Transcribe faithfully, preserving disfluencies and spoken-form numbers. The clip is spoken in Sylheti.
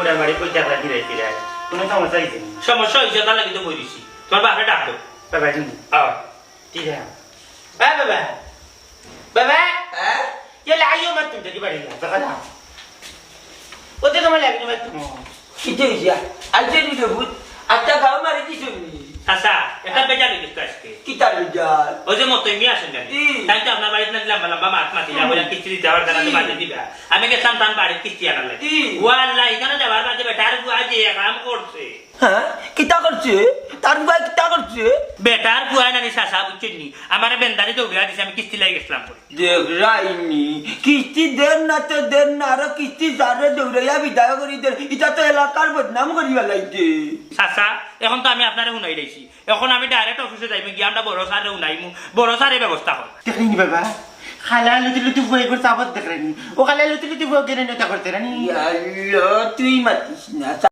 তার বাড়ি কই টাকা ফিরাই ফিরাই? কোনো সমস্যা হয়েছে নি? সমস্যা হয়েছে, তার লাগি তো বই দিছি। তোমার বাপরে ডাক দেও। বাবা নি? আহ। ঠিক আছে। বাবা, বাবা। বাবা। হ্যাঁ? ইয়ে লাগাইও মার তুমি, দেখি বাড়ি যা, দেখা যা। ওতে তোমার লাগি মার তুমি। কিতা হইছে? আইছে নি রে ভূত? আচ্ছা, গাও মারি দিছো নি? চাচা, এটা বেজার হয়ে গেছে আজকে। কিতা বেজার? ওই যে মতই মিয়া আছেন জানি? ই। তাই তো আপনার বাড়িত না দিলাম, লম্বা মাত মাতি, হুম। বলে কিস্তি দিতে আবার তারা তো ই। বাদে দিবা। আমি গেছিলাম তার বাড়ির কিস্তি আনার লাগি। ই। ও আল্লাহ, এখানে যাওয়ার বাদে বেটার বুয়া যে কাম করছে। হ্যাঁ? কিতা করছে? তার বুয়া কিতা করছে? বেটার বুয়া নানি চাচা বুঝছেন নি? আমারে বেন্দারি দৌড়িয়া দিছে, আমি কিস্তি লাগি গেছিলাম পরে। দেখরায়নি, কিস্তি দেন না তো দেন না, আরো কিস্তি যারে দৌড়াইয়া বিদায় করি দেন, ইটা তো এলাকার বদনাম করি ফালাইছে। চাচা, এখন তো আমি আপনারে হুনাই লাইছি, এখন আমি direct অফিসে যাইমু, গিয়া আমরা বড় স্যাররে হুনাইমু, বড় স্যারে ব্যবস্থা করবা। দেখরায়নি বাবা, খালা লুতু লুতু বই করছে আবার দেখরায়নি, ও খালা লুতু লুতু বই কেন নেতা করতে রানি? ইয়াল্লা, তুই মাতিস না।